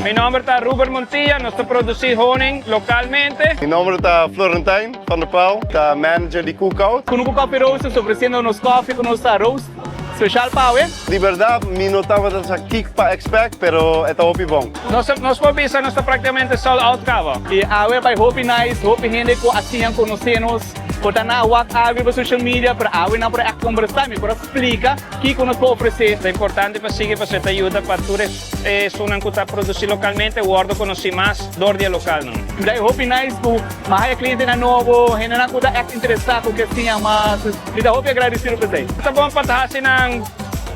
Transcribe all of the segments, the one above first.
Mi nomber ta Ruben Montilla, nos ta produci honing localmente. Mi nomber ta Florentijn van der Pauw, ta manager di Cookout. Kunuku Coffee Roasters ofreciendo nos koffie ku nos ta roast special pa awe. Di berdad mi no tabata sa kiko pa expect, pero e ta hopi bon. Nos por bisa nos ta practicamente sold out caba. Y awe bay hopi nice, hopi hende cu a siña conoce nos, por ta na wak algo riba social media, pero awe nan por a conversa, mi por a splica kico nos por ofrece. Ta importante pa sigui pasobra ta yuda pa tur esunnan cu ta produci localmente wordo conoci mas door di e localnan. Mi ta hopi nice cu mi a haya clientenan nobo, hendenan cu ta echt interesa cu ke siña mas. Mi ta hopi agradecido pa esey. Ta bon pa ta haci nan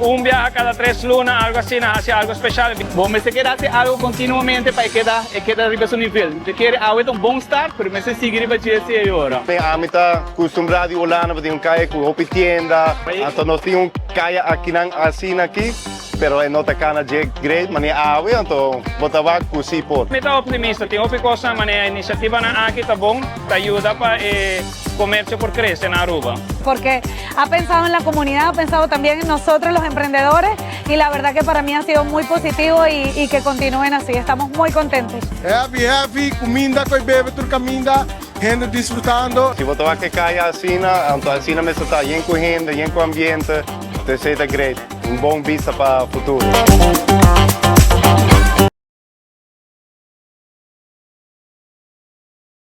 un biaha cada 3 luna, algo asina, haci algo special. Bo mester keda haci algo continuamente pa e keda riba su nivel. Te kere awe ta un bon start, pero mester sigui riba dje si ora. Ami ta acostumbrado di Hulanda, tin un caya cu hopi tienda, anto nos tin un caya aki nan asina aki, pero e no ta cana dje great, manera awe, anto bo ta wak cu si por. Mi ta optimista, tin hopi cos manera iniciativa nan aki ta bon, ta yuda pa e comercio por crece na Aruba. Porque ha pensado en la comunidad, ha pensado también en nosotros los emprendedores y la verdad que para mí ha sido muy positivo y que continúen así. Estamos muy contentos. Happy, happy, cuminda, cu bebe, tur caminda, hende disfrutando. Si bo ta wak caya asina, anto asina mes ta yen cu hende, yen cu ambiente, anto esey ta great. Un bon bista pa futuro.